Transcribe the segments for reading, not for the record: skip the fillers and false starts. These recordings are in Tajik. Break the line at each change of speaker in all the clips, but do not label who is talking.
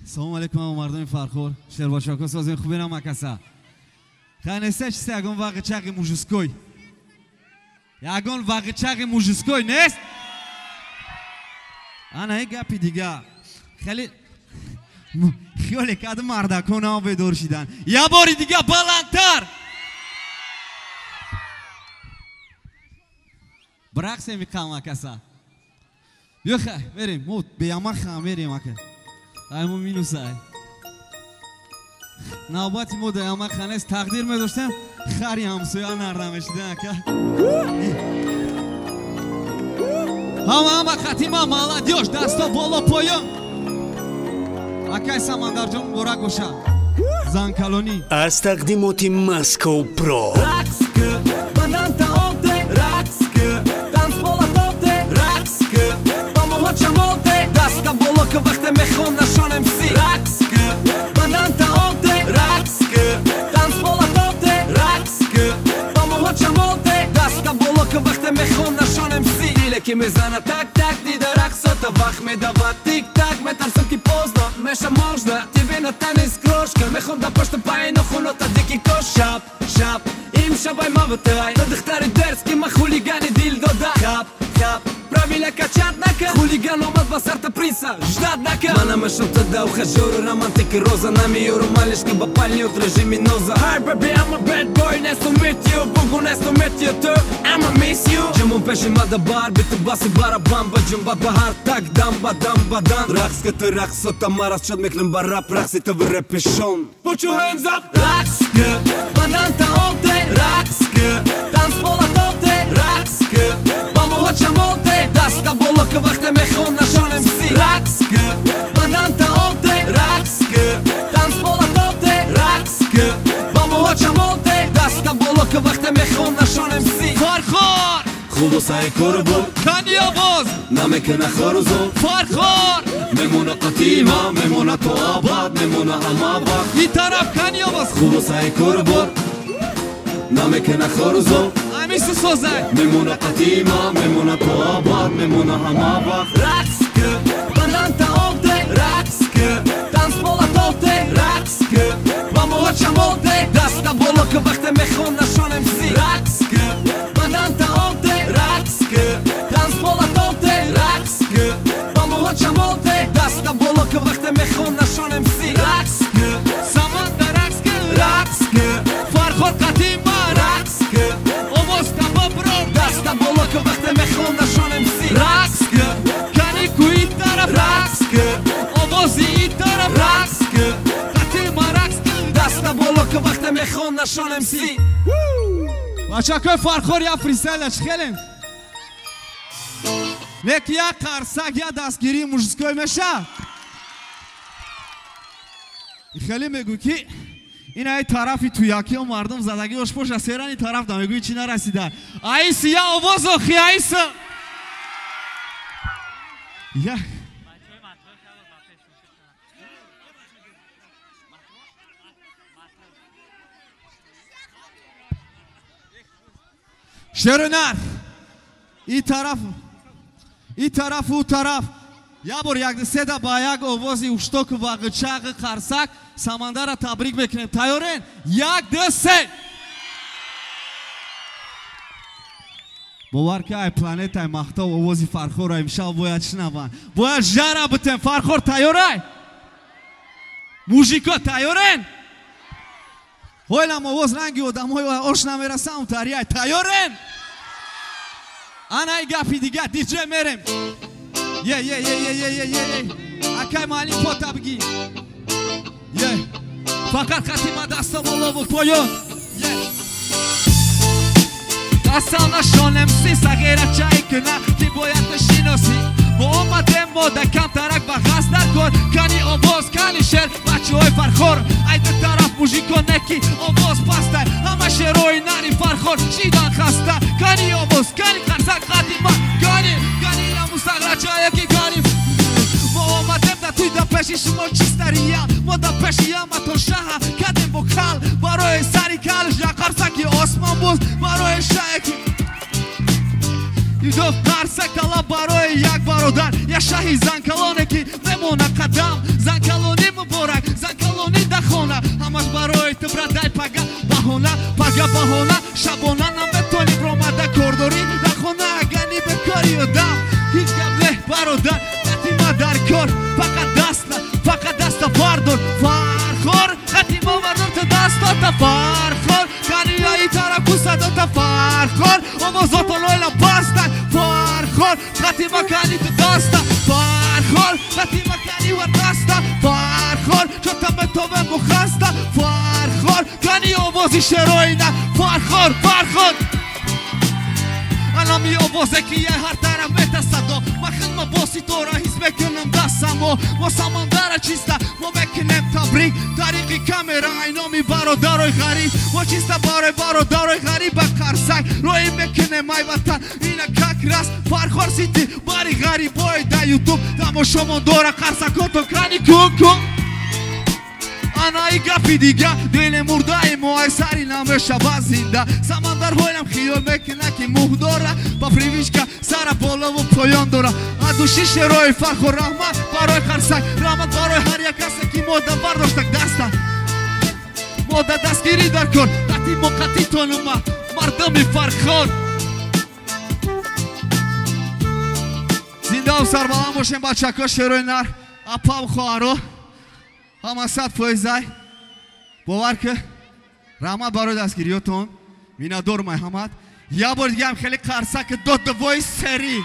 Салом алейкум мардуми Фархор. Шербачако созин хубе намакаса. Хай неста чиста ягон вақи чақи мужской. Ягон вақи чақи мужской нест? Ана як гапи дига. Хеле хиёле кад мардакон ҳам бедор шидан. Я бори дига баландтар. Брақсе миқам акаса. Биё хай, мерем. Мо беямаха мерем ака. Ай мо минус ай. Навбати мо да ямаха нест, тақдир медоштем, хари ҳамсоя нарда мешидан ака. Ҳама ҳама хатима молодёжь, дасто боло поён. Акай Самандарҷон муборак боша. Занкалонӣ.
Аз тақдимоти Москов Про.
Рақс ки, бадан таомте, рақс ки, танцпола топте, рақс ки, ба моҳо чамолте, даста боло ки вақте мехом нашонем си. Рақс ки, бадан таомте, рақс ки, танцпола топте, рақс ки, ба моҳо чамолте, даста боло ки вақте мехом нашонем си. Диле ки мезана так так, дида рақсота вақт медавад тик так, метарсам ки поздно, меша можно, тебе на танец крошка, мехом да пошта пай нохунота дики кош. Шаб, шаб, имшаб ай маватай, та духтари дерзки ма хулигани дил дода. Хап, хап, правила качат нака, хулиган омад ба сарта принца, ждат нака. Ма намешам тада ухажёру, романтики роза, намиёру малишка ба пальни от режими ноза. Hi baby, I'm a bad boy, nice to meet you, бугу nice to meet you too, I'ma miss you. Ҷамон пеши мада бар, бита баси барабан, ба ҷумба ба ҳар так дам ба дам ба дан. Рақс ки ту рақсота ма расчёт мекунем ба рап, рақси ту репешон. Put your hands up. Рақс ки, бадан таомте, рақс ки, танцпола топте, рақс ки, ба моҳо чамолте, даста боло ки вақте мехом нашонем си. Рақс ки, бадан таомте, рақс ки, танцпола топте, рақс ки, ба моҳо чамолте, даста боло ки вақте мехом нашонем си.
Фархор!
Хулосаи кору буд.
Кани овоз!
Намекуна хорузо.
Фархор!
Мемона қатима, мемона то абад, мемона ҳама вақт.
И тараф кани овоз!
Хулосаи кору буд. Намекуна хорузо.
Ҳамису созай!
Мемона қатима, мемона то абад, мемона ҳама вақт. Рақс ки, бадан таомте, рақс ки, танцпола топте, рақс ки, ба моҳо чамолте, даста боло ки вақте мехом нашонем си. Рақс ки, бадан таомте, рақс ки, танцпола топте, рақс ки, ба моҳо чамолте, даста боло ки вақте мехом нашонем си. Рақс ки,
Самандар рақс ки,
рақс ки,
Фархор қатима
рақс ки,
овоз табабро,
даста боло ки вақте мехом нашонем си. Рақс ки,
кани куи тараф,
рақс ки,
овози и тараф,
рақс ки,
қатима рақс ки,
даста боло ки вақте мехом нашонем си.
Бачакои Фархор я фристайла чӣ хелем? Леки як қарсак, я дастгирии мужской меша. Хеле мегӯй ки ин ай тарафи туякиё мардум задагиош боша, серани тараф да мегӯй чӣ нарасида. Аиси я овоз охи аиса. Я Шерунар и тараф и тараф у тараф я бор як седа ба як овози уштоку ва ғичағи қарсак Самандара табрик мекунем. Тайёрен? Як, ду, се. Бовар ки ай планетаи махтоб овози Фархорро имшаб бояд шунаванд. Бояд жара бутем. Фархор тайёрай? Мужико тайёрен? Ҳойлам овоз ранги одамҳои ош намерасам тариай. Тайёрен? Анай гапи дига диҷе мерем. Е е е е е е е. Акай муаллим пота бигӣ. Е. Фақат хатима дасто болову поён. Е. Дастам нашонем си сағира чай куна ки бояд шиносӣ. Мо омадем мо да камтарак ба ғаз дар кор. Кани овоз, кани шер, бачаҳои Фархор. Ай ду тараф мужико неки овоз пастай. Ҳама шерои нари Фархор шидан хаста. Кани овоз, кани қарсак хатима, кани, кани ямусағрачае ки кани. Мо омадем да туй да пеши шумо чистария. Мо да пеши яматон шаҳа кадем бо кал. Барои сари калш я қарсаки осмон буз. Барои шаҳе Идо қарсак талаб барои як бародар. Я шаҳи занкалоне ки мемона қадам. Занкалони баҳона, пага баҳона, шабона наметонӣ ромада кордорӣ дар хона агани бекори одам. Ҳеҷ гап не бародар, қати ма дар кор, фақат даста, фақат даста бардор. Фархор, қати ма бардор ту дастота Фархор, канияи тараф кусадота Фархор, овозотон ойла баста Фархор, қати ма кани ту даста Фархор, қати ма кани ва даста Фархор, чота метове мухаста Фархор, кани овози шероина Фархор, Фархор. Анами овозе ки я ҳар тараф метасадо, ма хидма бо ситора ҳис мекунам дастамо. Мо самандара чиста, мо мекунем табрик тариқи камера айноми бародарои ғариб. Мо чиста барои бародарои ғариб ба қарсак роҳӣ мекунем ай ватан ина как раз Фархор Сити бари ғарибои да Ютуб тамошомон дора қарсакото кани ку-ку. Анаи гапи дига дили мурдаи мо ай сари намешава зинда. Самандарҳоям хиёл мекуна ки мӯҳ дора, ба привичка сара болову поён дора. Адуши шерои Фархор, раҳмат барои қарсак, раҳмат барои ҳар як касе ки мода бардоштак даста. Мода дастгирӣ дар кор, қати мо қатитонума мардуми Фархор. Зиндаву сарбаланд бошем бачако, шерои нар, апаву хоҳаро. Ҳама 100%. Бовар ки раҳмат барои дастгириётон, миннатдор май ҳамат. Як бор дигаам хеле қарсак дод дувои сери.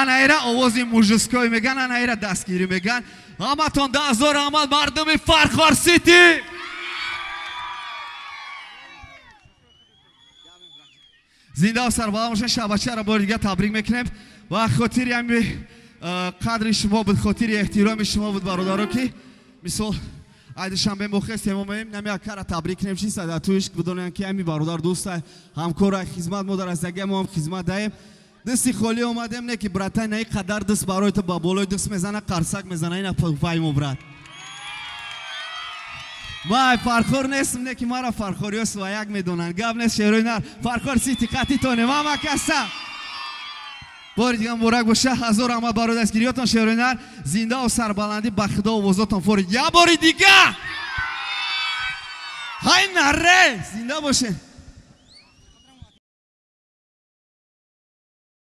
Анаира овози мужской меган, анаира дастгирӣ меган. Ҳаматон 10,000 раҳмат мардуми Фархор Сити. Зиндаву сарбаланд бошед. Шабачаро бори дига табрик мекунем ва хотири ҳами қадри шумо буд, хотири эҳтироми шумо буд бародаро, ки мисол ай душанбе мо хестем омаем, нами акара табрик кунем, чиста дар туиш бидонем ки ҳами бародар дӯста, ҳамкора, хизмат мо дар астага, мо ҳам хизмат даем. Дасти холӣ омадем, не ки братай на қадар даст барои ту ба болои даст мезана, қарсак мезана, ина паймо брат. Май Фархор нестам, не ки мара фархориё свояк медонанд. Гап нест, шерои нар, Фархор Сити қатитоне, мама каса. Бори дига муборак боша, ҳазор раҳмат барои дастгириётон шерои нар, зиндаву сарбаландӣ ба худо овозотон форид. Як бори дига! Ҳай наре! Зинда бошед.